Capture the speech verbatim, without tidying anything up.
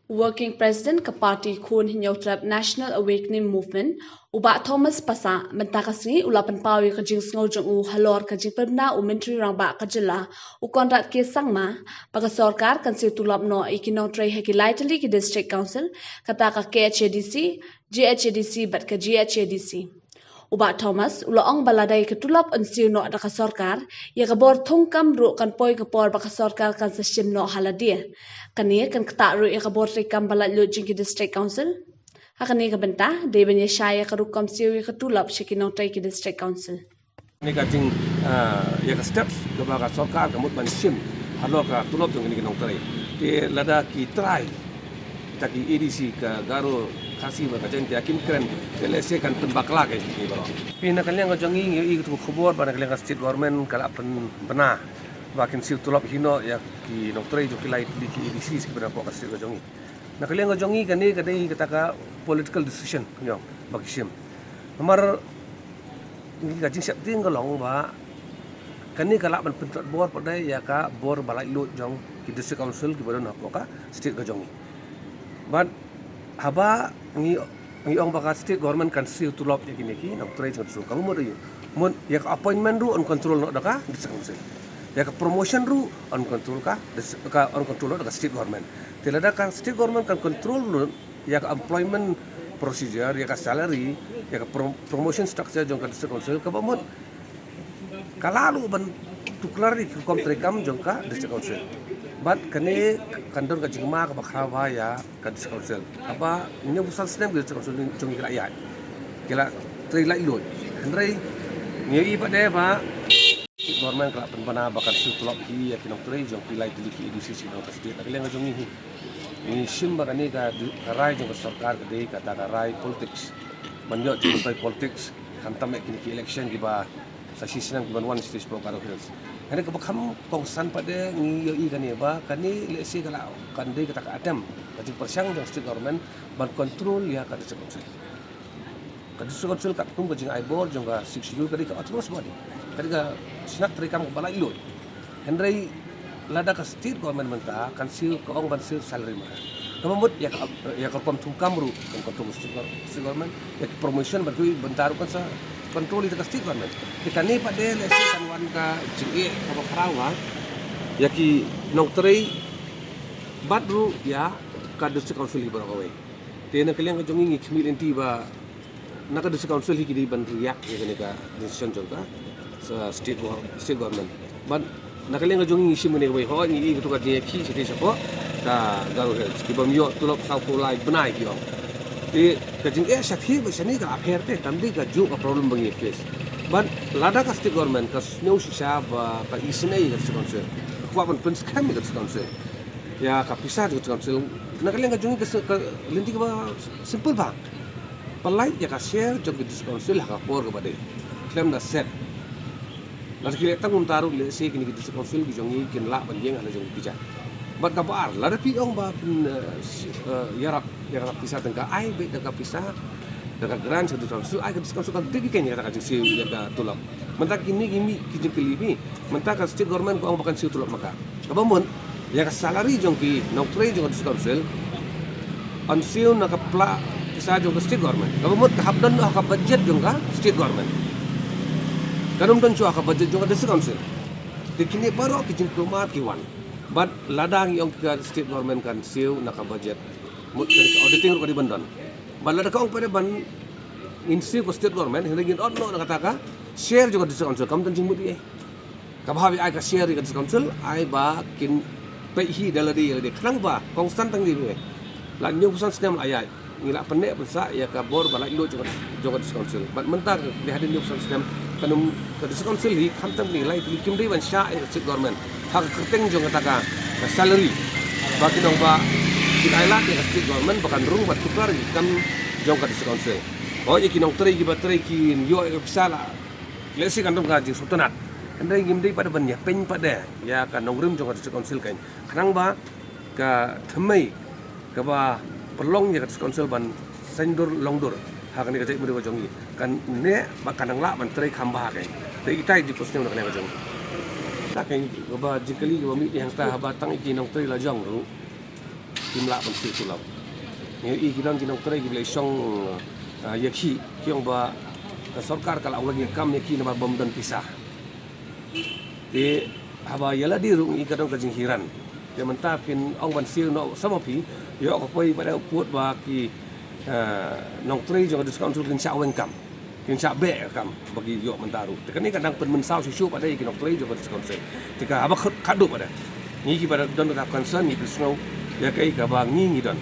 Working President ka party khun Hynñiewtrep National Awakening Movement, u Bah Thomas Passah, mynta ka sngi u la pynpaw ïa ka jingsngew jong u halor ka jingpynbna u Myntri Rangbah ka jylla, u Conrad K Sangma, ba ka sorkar kan siew tulop noh ïa ki nongtrei ha ki lai tylli ki District Council, kata ka K H A D C, G H A D C bad ka G H A D C. U Bah Thomas u la ong ba lada ïa ka tulop yn siew noh da ka sorkar, ïa ka bor thungkam ruh kan poi ka por ba ka sorkar kan sa shim noh ha lade. Kane kan ktah ruh ïa ka bor treikam ba laitluid jong ki District Council. Ha kane ka bynta, dei ban ïa shai ïa ka rukom siew ïa ka tulop sha ki nongtrei ki District Council. Kane ka jing, ah, ïa ka steps kaba ka sorkar ka mut ban shim halor ka tulop jong kine ki nongtrei. Te lada ki trai, ta ki A D C ka Garo, Khasi bad ka Jaiñtia kim kren, te lehse kan pynbakla ka jingkine baroh. Phi na ka liang ka jong ngi, ngi ïohi ka khubor ba na ka liang ka state government ka la pynbna ba kin siew tulop hi noh ïa ki nongtrei jong ki lai tylli ki A D C kiba na poh ka state ka jong ngi. Na ka liang ka jong ngi kane ka dei kata ka political decision, you know, ba ki shim. Namar ngi ka jingsheptieng ka long ba kane ka lah ban pyntlot bor pat ïa ka bor ba laitluid jong ki District Council kiba don hapoh ka state ka jong ngi. Bad haba ngi, ngi ong ba ka state government kan siew tulop ïa kine ki nongtrei jong ka state, ka mut ïa, mut ïa ka appointment ruh yn control noh da ka District Council. Ïa ka promotion ruh yn control ka, ka yn control noh da ka state government. Te lada ka state government kan control noh ïa ka employment procedure, ïa ka salary, ïa ka pro-, promotion structure jong ka District Council, kaba mut ka lah ruh ban tuklar ïa ki rukom treikam jong ka District Council. Bad kane kan don ka jingma kaba khraw bha ïa ka District Council. Haba hynñiewphew san snem ka District Council jong ngi ka la ïaid, ka la trei laitluid. Hynrei ngi ïohi pat de ba state government ka la pynbna ba kan siew tulop hi ïa ki nongtrei jong ki lai tylli ki A D C jong ka state. Na ka liang ka jong ngi hi, ngi shim ba kane ka di-, ka rai jong ka sorkar ka dei kata ka rai politics, ban ïoh jingmyntoi politics, khamtam ïa kine ki election kiba sa shisnem kiban wan sha state hapoh Garo Hills. Hynrei kaba kham kongsan pat de ngi ïohi kane ba kane lehse ka la kan dei kata ka attempt, ka jingpyrshang jong state government ban control ïa ka District Council. Ka District Council katkum ka jingai bor jong ka Sixth Schedule ka dei ka autonomous body, ka dei ka shnat treikam kaba laitluid. Hynrei lada ka state government mynta kan siew, ka ong ban siew salary ma ka, kaba mut ïa ka, ïa ka rukom thungkam ruh kan control state gov-, state government, ïa ka promotion bad kiwei bynta ruh kan sa control ïa ka state government. Te kane pat de lehse kan wan ka jingeh kaba khraw bha ïa ki nongtrei bad ruh ïa ka District Council hi baroh kawei. Te na ka liang ka jong ngi ngi khmih lynti ba na ka District Council hi ki dei ban react ïa kane ka decision jong ka, sa, state go-, state government. Bad na ka liang ka jong ngi ngi shim kane kawei, hooid ngi ïohi kato ka jingïakhih shatei shapoh ka Garo Hills, ki bym ïoh tulop sawphew lai bnai ki ong. Te ka jingeh shatei bad shane ka la pher te, kam dei kajuh ka problem ba ngi face. Bad lada ka state government ka sngew shisha ba ka isynei ïa ka District Council, ka kwah ban pynskhem ïa ka District Council, ïa ka pisa jong ka District Council, na ka liang ka jong ngi ka se-, ka lynti kaba simple bha. Pynlait ïa ka share jong ka District Council ha ka por kaba dei, khlem da set. Lada ki leh tang kumta ruh lehse kine ki District Council ki jong ngi kin lah ban ïeng ha la jong ki pisa. Bad kaba ar, lada phi ong ba phin, eh, si-, eh, ïarap ïa ka pisa tyngka, ai beit da ka pisa, da ka grant sha District Council, ai ka District Council kan tip ïa kane kata ka jingsiew ïa ka tulop. Mynta kine ki mih ki jingkylli phi. Mynta ka state government ka ong ba kan siew tulop ma ka. Kaba mut ïa ka salary jong ki nongtrei jong ka District Council yn siew na ka pla-, pisa jong ka state government. Kaba mut ka hap don ha ka budget jong ka state government. Kan ym don shuh ha ka budget jong ka District Council. Te kine baroh ki jingkulmar ki wan. Bad lada ngi ong ka state government kan siew na ka budget, mut ka auditing ruh ka dei ban don. Bad lada ka ong pat de ban ngin siew ka state government, hynrei ngin ot noh na kata ka share jong ka District Council, kam don jingmut ei. Kaba hap ai ka share ïa ka District Council, ai ba kin peit hi da lade ïa lade. Khnang ba kongsan tang dei, la hynñiewphew san snem la ïaid, ngi la pynneh pynsah ïa ka bor ba laitluid jong ka, jong ka District Council. Bad mynta ka dei hadien hynñiewphew san snem, kan ym, ka District Council hi khamtam kine ki lai tylli kim dei ban shah ïa ka state government ha ka kyrteng jong kata ka, ka salary, ba kin ong ba kin ailad ïa ka state government ba kan rung ban tuklar ïa ki kam jong ka District Council. Hooid ïa ki nongtrei kiba trei kin ïoh ïa ka pisa la, lehse kan don ka jingsngewtynnat. Hynrei ngim dei pat de ban ïapeiñ pat de ïa ka nongrim jong ka District Council kan. Khnang ba ka thymmei kaba pynlong ïa ka District Council ban saiñdur longdur ha kane ka jaitbynriew ka jong ngi kan neh bad kan nang lah ban trei kham bha kan. Te itai jingpynsngew na kane ka jong ngi. Ta kan kaba jingkylli kaba mih hangta, haba tang ïa ki nongtrei la jong ruh, Kim lah ban siew shuh. Ngi ïohi ki don ki nongtrei kiba la shong, ah, ïa ki, ki ong ba ka sorkar ka la weng ïa ka kam ïa ki namar ba ym don pisa. Te haba ïa lade ruh ngi ka don ka jinghiran. Te mynta phin ong ban siew noh sa ma phi, ïoh ka poi ba da pud ba ki, ah, nongtrei jong ka District Council kin shah weng kam, kin shah beh kam ba ki ïoh mynta ruh. Te kane ka dang pynmynsaw shuh shuh ba da ïa ki nongtrei jong ka District Council. Te ka haba khad, khadduh ba da ngi kiba don ka concern ngi pynsngew ïa kaei kaba ngi ngi don.